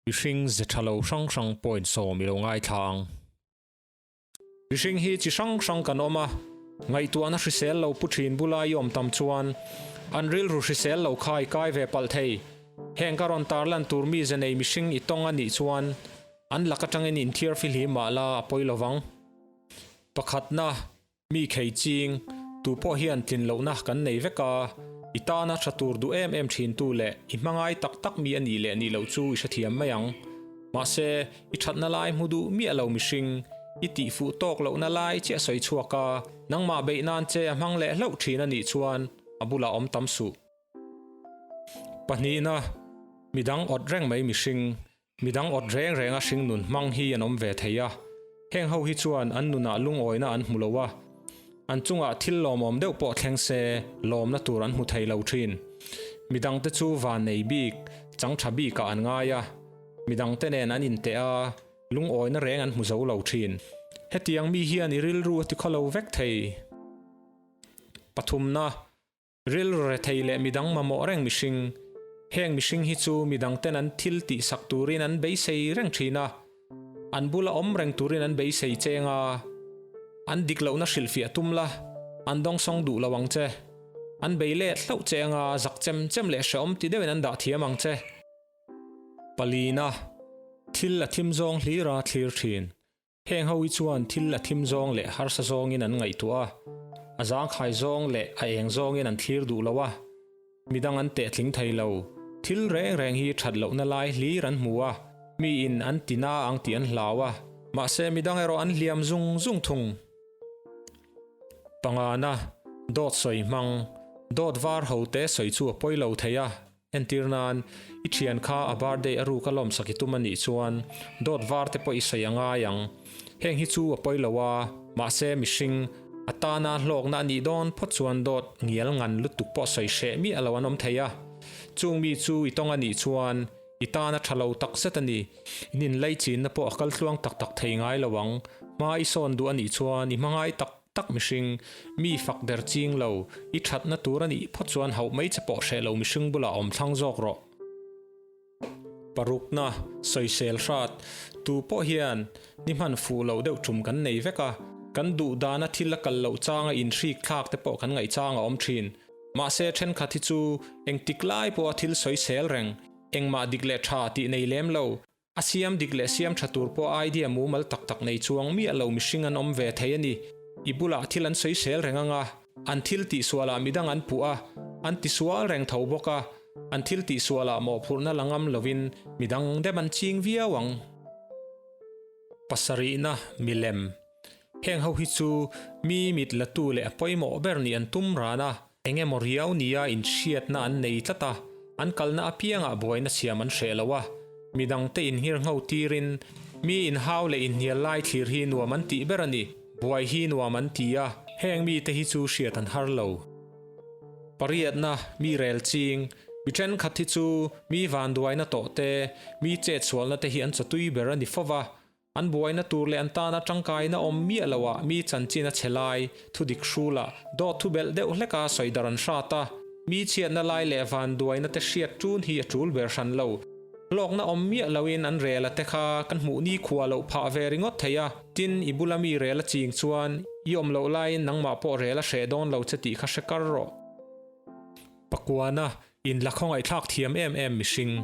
Mihring ze tha lo hrang hrang point sawm i lo ngaithla ang. Mihring hi chi hrang hrang kan awm a, ngaihtuahna hrisel lo pu thin bula i awm tam chuan an rilru hrisel lo kha i kai ve palh thei. Heng ka rawn tarlan tur mi ze nei mihring i tawng a nih chuan an lak atangin inthiar fihlim mah la a pawi lovang. Pakhatna. Mi khei ching, tu pawh hian tlin lohna kan nei vek a, i tana tha tur duh em em thintu leh i hmangai tak tak mi a nih leh nih loh chu i hrethiam mai ang. Mahse, i thatna lai hmu duh miah lo mihring, i tihfuh tawk lohna lai chiah sawi chhuak a, nangmah beih nan che a hmang leh hlauh thin a nih chuan a bulah awm tam suh. Pahnihna, midang awt reng mai mihring, Midang awt reng renga hringnun hmang hi an awm ve thei a, heng ho hi chuan an nunah lungawina an hmu lo a, an chungah thil lawmawm deuh pawh thleng se lawmna tur an hmu thei lo thin. Midangte chu van nei bik, chang tha bikah an ngai a, midangte nen an inteh a, lungawina reng an hmu zo lo thin. Hetiang mi hian i rilru a tikhaw lo vek thei. Pathumna. Rilru rethei leh midang mamawh reng mihring. Heng mihring hi chu midang ten an thil tih sak turin an beisei reng thin a, an bula awm reng turin an beisei cheng a, an dik lohna hrilhfiah tum la, an dawngsawng duh lo ang che. An bei let hlauh che anga zak chem chem leh hrehawm ti deuhin an dah thiam ang che. Palina, Thil a thim zawng hlira thlir thin. Heng ho hi chuan thil a thim zawng leh harsa zawngin an ngaihtuah a, a zangkhai zawng leh a eng zawngin an thlir duh lo a, midang an tehtling thei lo. Thil reng reng hi that lohna lai hlir an hmu a, miin an ti na ang tih an hlau a, mahse midang erawh an hliam zung zung thung. Pangana, dawt sawi hmang, dawt var ho te sawi chu a pawi lo thei a, Entir nan, i thian kha a birthday a ruk a lawmsak i tum a nih chuan dawt var te pawh i sawi a ngai ang. Heng hi chu a pawi lo a, mahse mihring, a tana hlawkna a nih dawn phawt chuan dawt ngial ngan lutuk pawh sawi hreh miah lo an awm thei a. Chung mi chu i tawng a nih chuan i tana tha lo tak zet a ni. In inlaichinna pawh a kal tluang tak tak thei ngai lo ang. Hma i sawn duh a nih chuan i hmangai tak tak mihring, mi fak der ching lo, i thatna tur a nih phawt chuan hauh mai che pawh hreh lo mihring bulah awm thlang zawk rawh. Parukna, sawisel hrat, tu pawh hian ni hman fuh loh deuh tum kan nei vek a, kan duh dana thil a kal loh changa inhrik thlak te pawh kan ngaih chang a awm thin. Mahse thenkhat hi chu engtik lai pawha thil sawisel reng, engmah dik leh tha tih nei lem lo, A siam dik leh siam tha tur pawh idea mumal tak tak nei chuang miah lo mihring an awm ve thei a ni. I bulah thil an sawisel reng anga, an thil tihsualah midang an puh a, an tisual reng tho bawk a, an thil tihsualah mawhphurhna la ngam lovin midang dem an ching viau ang. Pasarihna, milem. Heng ho hi chu mi mit latu leh a pawimawh ber nih an tum ran a, eng emaw riau nia inhriatna an nei tlat a, an kalna apiangah buaina siam an hreh lo a, midangte inhngirngho tirin mi inhau leh inhnial lai thlir hi nuam an tih ber a ni, buai hi nuam an ti a, heng mite hi chu hriat an har lo. Pariatna, mi rel ching, mi thenkhat hi chu mi vanduaina tawh te, mi chetsualna te hi an chawtui ber a ni fo va, An buaina tur leh an tana tangkaina awm miah loah mi chanchin a chhe lai, thudik hrulah, dawt thu belh deuh hleka sawi dar an hrat a. Mi chhiatna lai leh vanduaina te hriat ṭun hi a ṭul ber hran lo. Hlawkna awm miah loin an rel a te kha kan hmuh ni khua loh phah ve ringawt thei a. Tin, i bula mi rel a ching chuan i awm loh laiin nangmah pawh rel a hreh dawn lo che tih kha hre kar rawh. Pakuana, inla khawngaihthlak thiam em em mihring.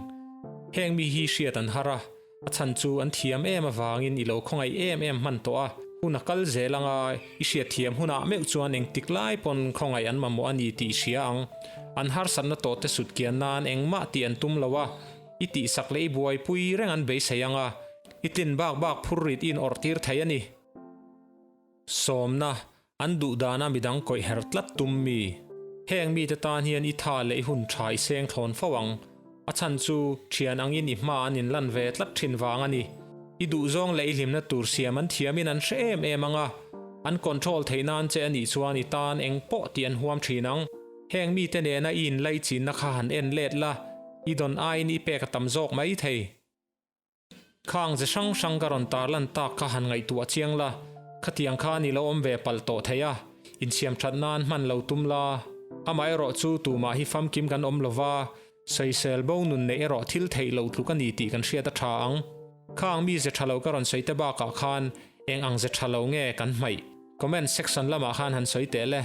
Heng mi hi hriat an har a, a chhan chu an thiam em avangin i lo khawngaih em em hman tawh a, hun a kal zel anga i hriat thiam hunah meuh chuan engtik lai pawn khawngaih an mamawh a ni tih i hria ang. An harsatna tawh te sut kian nan engmah tih an tum lo a, i tihsak leh i buaipui reng an beisei anga i tlin bak bak phur rit i inawrh tir thei a ni. Sawmna, An duh dana midang kawih her tlat tum mi. Heng mite tan hian i tha leh i hun tha i seng thlawn fo ang. A chhan chu thian angin i hma an inlan ve tlat thin vang a ni. I duhzawng leh i hlimna tur siam an thiamin an hre em em ang a, an control theih nan che a nih chuan i tan eng pawh tih an huam thin ang. Heng mite nena i inlaichinna kha han en let la, i dawn aiin i pek a tam zawk mai thei. Khang ze hrang hrang ka rawn tarlan tak kha han ngaihtuah chiang la, khatiang kha ni lo awm ve palh tawh thei a, insiam that nan hman lo tum la. Amaherawh chu tumah hi famkim kan awm lo va. Sawisel bo nun neih erawh thil theih loh tluk a ni tih kan hriat a tha ang. Khang mi ze tha lo ka rawn sawi te bakah khan eng ang ze tha lo nge kan hmaih? Comment section lamah khan han sawi teh le.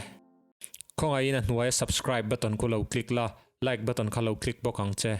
Khawngaihin a hnuaia subscribe button khu lo click la, like button kha lo click bawk ang che.